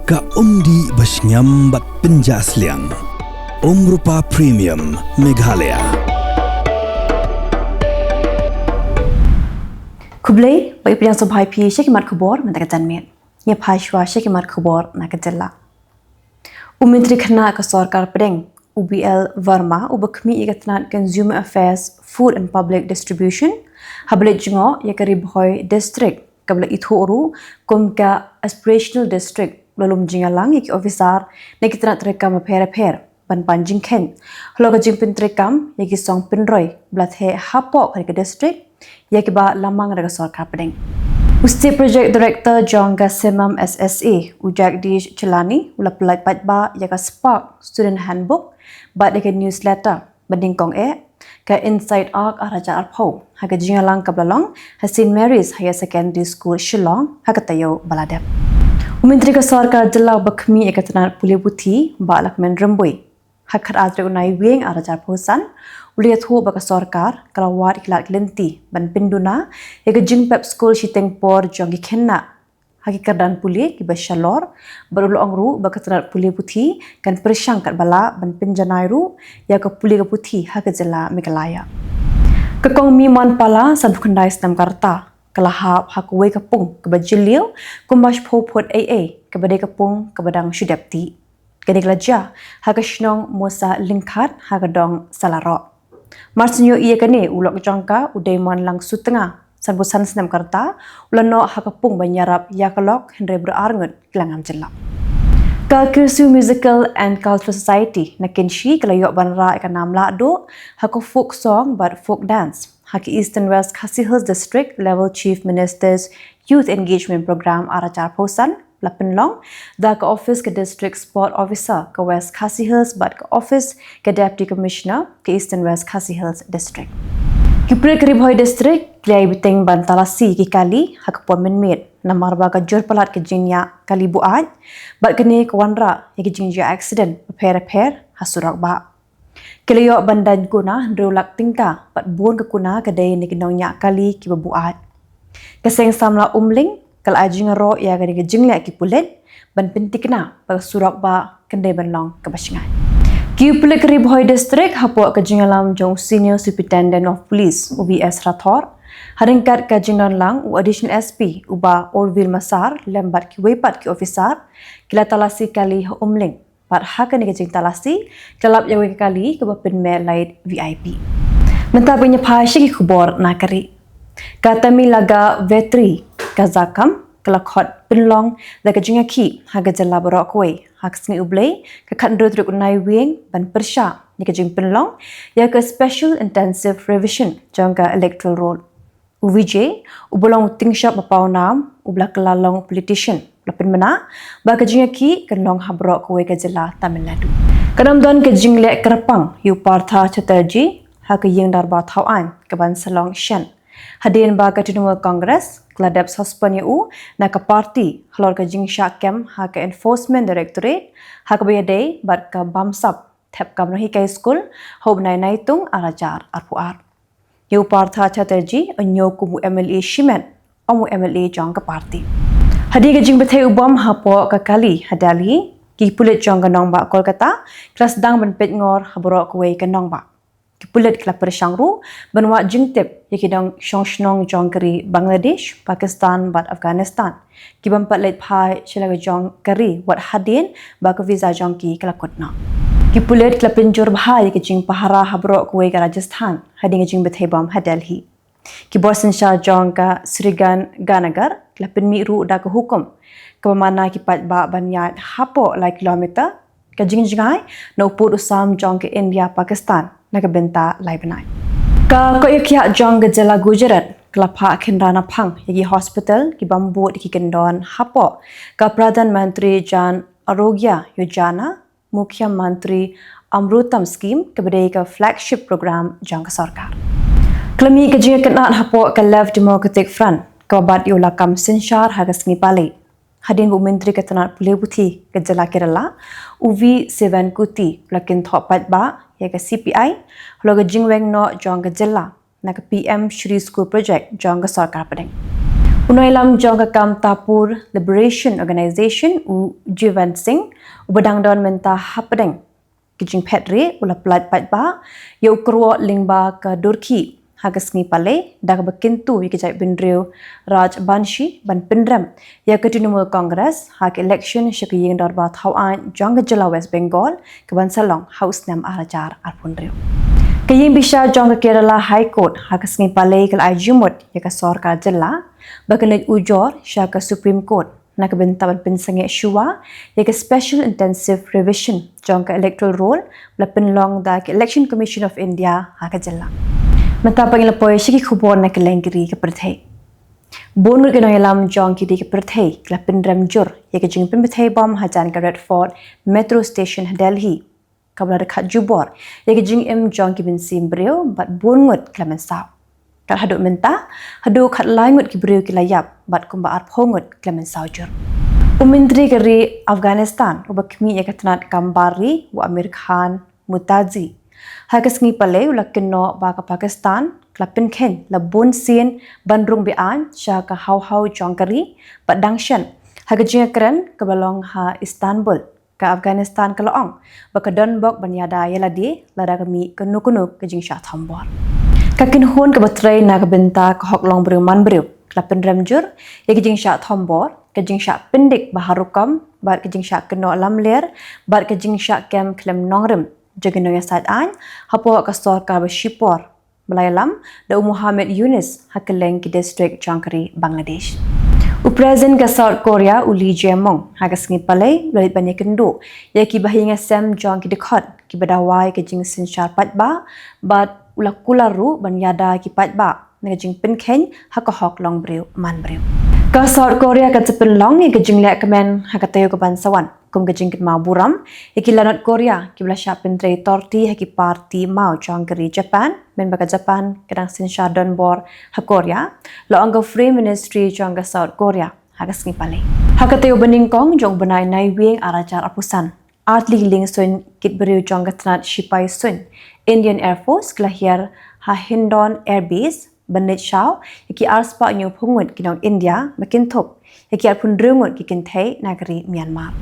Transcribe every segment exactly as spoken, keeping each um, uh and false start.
Ka umdih ba shngiam bad pynjah sliang. Umrupa Premium Meghalaya. Khublei, ba ïa pdiang sngewbha ïa phi sha ki mat khubor mynta ka janmiet. Ïa phi shuwa sha ki mat khubor na ka jylla. U Myntri Khynnah ka Sorkar Pdeng, u B L Verma, uba khmih ïa ka tnat Consumer Affairs, Food and Public Distribution, haba leit jngoh ïa ka Ri Bhoi District, kaba la ithuh ruh kum ka Aspirational District, u la lum jingïalang ïa ki officer na ki tnat treikam bapher bapher ban pan jingkheiñ halor ka jingpyntreikam ïa ki song pynroi ba la theh hapoh ka district, ïa kiba la mang da ka Sorkar Pdeng. U State Project Director jong ka CMAM-S S A, u Jagdish Chelani, u la pynlait paidbah ïa ka Spark Student Handbook bad ïa ka newsletter ba nyngkong eh, ka Inside Arc ar hajar arphew, ha ka jingïalang kaba la long ha St Mary's Higher Secondary School, Shillong, ha ka taïew ba la dep. U Myntri ka Sorkar Jylla uba khmih ïa ka tnat pule puthi, Bah Lahkmen Rymbui, ha ka khatar tarik u Naiwieng ar hajar arphew san, u la ïathuh ba ka sorkar ka la wad ïa ki lad ki lynti ban pynduna ïa ka jingpep skul shiteng por jong ki khynnah ha ki kyrdan pule kiba shalor, bad u la ong ruh ba ka tnat pule puthi kan pyrshang katba lah ban pynjanai ruh ïa ka pule ka puthi ha ka jylla Meghalaya. Ka Kong Mihmanpala, sanphew khyndai snem ka rta, ka la hap ha kawei ka pung kaba jylliew kumba shiphew phut eiei, kaba dei ka pung kaba dang shu dep tih. Kane ka la jia ha ka shnong Mosa Lyngkhat, ha ka dong Salaroh. Mar shu ïohi ïa kane, u lok jong ka, u Deimonlang Sutnga, sanphew san snem ka rta, u la noh ha ka pung ban ïarap ïa ka lok, hynrei baroh arngut ki la ngam jyllap. Ka Kyrsiew Musical and Cultural Society, na Kynshi, ka la ïoh ban rah ïa ka nam lahduh ha ka folk song bad folk dance ha ka Eastern West Khasi Hills District Level Chief Minister's Youth Engagement Programme ar hajar arphew san, la pynlong da ka ophis ka District Sport Officer ka West Khasi Hills bad ka ophis ka Deputy Commissioner ka Eastern West Khasi Hills District. Ki pulit ka Ri Bhoi District ki la ïai bteng ban talasi ïa ki kali ha ka por mynmiet, namar ba ka jur palat ka jingñiah kali buaid bad kane ka wanrah ïa ki jingjia accident bapher bapher ha surok bah. Ki la ïoh ban daiñ kuna hynriew lak tyngka, bad bun ka kuna ka dei na ki nongñiah kali kiba buaid. Ka Seng Samla Umling ka la ai jingïaroh ïa kane ka jingleh ki pulit ban pynthikna ba ka surok bah kan dei ban long kaba shngaiñ. Ki pulit ka Ri Bhoi District, hapoh ka jingïalam jong u Senior Superintendent of Police, u V S Rathore, ha ryngkat ka jingdon lang u Additional S P, u Bah Orville Massar, lem bad kiwei pat ki officer, ki la talasi kali ha Umling. Bad ha kane ka jingtalasi, ki la lap ïa kawei ka kali kaba pynmih lait V I P. Mynta ban ïa pha sha ki khubor na ka ri. Ka Tamilaga Vetri, ka Zakam, ka la khot pynlong da ka jingïakhih ha ka jylla baroh kawei ha ka Sngi U Blei, ka khathynriew tarik u Naiwieng, ban pyrshah ïa ka jingpynlong ïa ka Special Intensive Revision jong ka Electoral Roll. U Vijay, uba long u tyngshop ba pawnam, uba la kylla long u politician, u la pynbna ba ka jingïakhih kan long ha baroh kawei ka jylla Tamil Nadu. Kan ym don ka jingleh kyrpang ïa u Partha Chatterjee ha ka ïing dorbar thaw aiñ ka ban sa long shen, hadien ba ka Trinamool Congress ka la dep suspend ïa u na ka party halor ka jingshah kem ha ka Enforcement Directorate ha kaba ïadei bad ka bamsap thep kam nonghikai skul ha u bnai Naitung ar hajar arphew ar. Ïa u Partha Chatterjee, un ñiew kum u M L A shimet, ym u M L A jong ka party. Hadien ka jingbthei u bom hapoh ka kali ha Delhi, ki pulit jong ka nongbah Kolkata ki la sdang ban peit ngor ha baroh kawei ka nongbah. Ki pulit ki la pyrshang ruh ban wad jingtip ïa ki nongshong shnong jong ka ri Bangladesh, Pakistan bad Afghanistan, ki bym pat leit phai sha la ka jong ka ri wat hadien ba ka visa jong ki ka la kut noh. Ki pulit ki la pynjur bha ïa ka jingpahara ha baroh kawei ka Rajasthan hadien ka jingbthei bom ha Delhi. Ki bor synshar jong ka Sriganganagara ki la pynmih ruh da ka hukum kaba mana ïa ki paidbah ban ïaid hapoh lai kilometer ka jingjngai na u pud u sam jong ka India Pakistan na ka bynta lai bnai. Ka koit ka khiah jong ka jylla Gujarat ka la phah khynra naphang ïa ki hospital ki bym bud ïa ki kyndon hapoh ka Pradhan Mantri Jan Arogya Yojana, Mukhyamantri Amrutam Scheme, kaba dei ka flagship program jong ka sorkar. Ka la mih ka jingïakynad hapoh ka Left Democratic Front kaba bat ïa u lakam synshar ha ka Sngi Palei, hadien ba u Myntri ka tnat pule puthi ka jylla Kerala, u V Sivankuti, u la kynthoh paidbah ïa ka C P I halor ka jingweng noh jong ka jylla na ka P M Shree School Project jong ka sorkar pdeng. U nongïalam jong ka Kamtapur Liberation Organization, u Jeewant Singh, uba dang don mynta hapdeng ki jingphet rieh, u la pyllait paidbah ïa u kyrwoh lyngba ka dur khih ha ka sngi Palei da kaba kyntu ïa ka jaitbynriew Rajbanshi ban pynrem ïa ka Trinamool Congress ha ka election sha ka ïing dorbar thawaiñ jong ka jylla West Bengal, kaban sa long ha u snem ar hajar arphew hynriew. Ka ïing bishar jong ka Kerala High Court ha ka sngi Palei ka la ai jingmut ïa ka sorkar jylla ba kan leit ujor sha ka Supreme Court na ka bynta ban pynsangeh shuwa ïa ka Special Intensive Revision jong ka Electoral Roll ba la pynlong da ka Election Commission of India ha ka jylla. Mynta pat ngin ïa poi sha ki khubor na kylleng ki ri ka pyrthei. Bun ngut ki nongïalam jong ki ri ka pyrthei ki la pynrem jur ïa ka jingpynpynthei bom hajan ka Red Fort Metro Station ha Delhi, kaba la dkhot jubor ïa ka jingim jong ki mynsiem briew bad bun ngut ki la mynsaw. Kat haduh mynta, haduh khatlai ngut ki briew ki la ïap bad kumba arphew ngut ki la mynsaw jur. U Myntri ka ri Afghanistan uba khmih ïa ka tnat kam bar ri, u Amir Khan Mutaqi, ha ka sngi Palei u la kynnoh ba ka Pakistan ka la pynkheiñ la bun sien ban rung be-aiñ sha ka haw haw jong ka ri bad dang shen ha ka jingïakren kaba long ha Istanbul, ka Afghanistan ka la ong ba ka don bok ban ïada ïa lade lada ka mih kano kano ka jingshah thombor. Ka kynhun kaba trei na ka bynta ka hok longbriew manbriew ka la pynrem jur ïa ka jingshah thombor, ka jingshah pyndik ba har rukom bad ka jingshah kynnoh lamler bad ka jingshah kem khlem nongrim jong ki nongïasaid aiñ hapoh ka sorkar ba shipor ba la ïalam da u Muhammad Yunus ha kylleng ki distrik jong ka ri Bangladesh. U President ka South Korea, u Lee Jae-myung, ha ka sngi Palei u la leit ban ïakynduh ïa ki bahaïing hasem jong ki dkhot kiba dawa ïa ka jingsynshar paidbah bad u la kular ruh ban ïada ki paidbah na ka jingpynkheiñ ha ka hok longbriew manbriew. Ka South Korea kan sa pynlong ïa ka jingleh kmen ha ka taïew kaban sa wan kum ka jingkynmaw burom ïa ki la North Korea kiba la shah pyntrei torti ha ki parti maw jong ka ri Japan, mynba ka Japan ka dang synshar donbor ha Korea, la ong ka Foreign Ministry jong ka South Korea ha ka sngi Palei. Ha ka taïew banyngkong jong u bnai Naiwieng ar hajar arphew san, artylli ki liengsuiñ kit briew jong ka tnat shipai suiñ Indian Air Force ki la hiar ha Hindon Air Base ban leit shaw ïa ki arspah hynñiewphew ngut ki nong India ba kynthup ïa ki arphew hynriew ngut ki kynthei na ka ri Myanmar.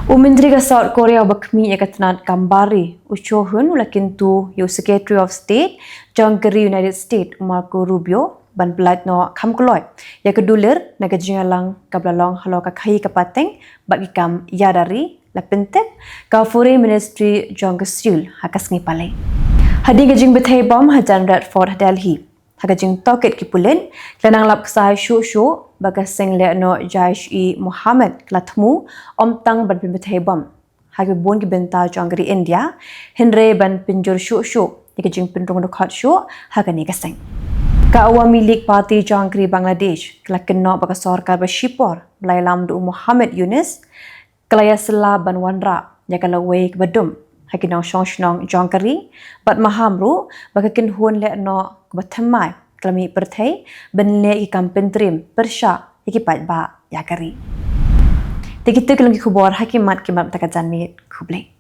U Myntri ka South Korea uba khmih ïa ka tnat kam bar ri, u Cho Hyun, u la kyntu ïa u Secretary of State jong ka ri United States, u Marco Rubio, ban pyllait noh kham kloi ïa ka dulir na ka jingïalang kaba la long halor ka khaïi ka pateng bad ki kam ïada ri, la pyntip ka Foreign Ministry jong ka Seoul ha ka sngi Palei. Hadien ka jingbthei bom hajan Red Fort ha Delhi, ha ka jingtohkit ki pulit, ki la nang lap ksai shuh shuh ba ka seng lehnoh Jaish-e-Mohammed ka la thmu ym tang ban pynbthei bom ha ki bun ki bynta jong ka ri India, hynrei ban pynjur shuh shuh ïa ka jingpynrung dkhot shuh ha kane ka seng. Ka Awami League Party jong ka ri Bangladesh ka la kynnoh ba ka sorkar ba shipor ba la ïalam da u Muhammad Yunus ka la ïasylla ban wanrah ïa ka lawei kaba dum ha ki nongshong shnong jong ka ri, bad maham ruh ba ka kynhun lehnoh kaba thymmai ka la mih pyrthei ban leh ïa ki kam pyntriem pyrshah ïa ki paidbah ïa ka ri. Te kito ki long ki khubor ha ki mat ki mat mynta ka janmiet. Khublei.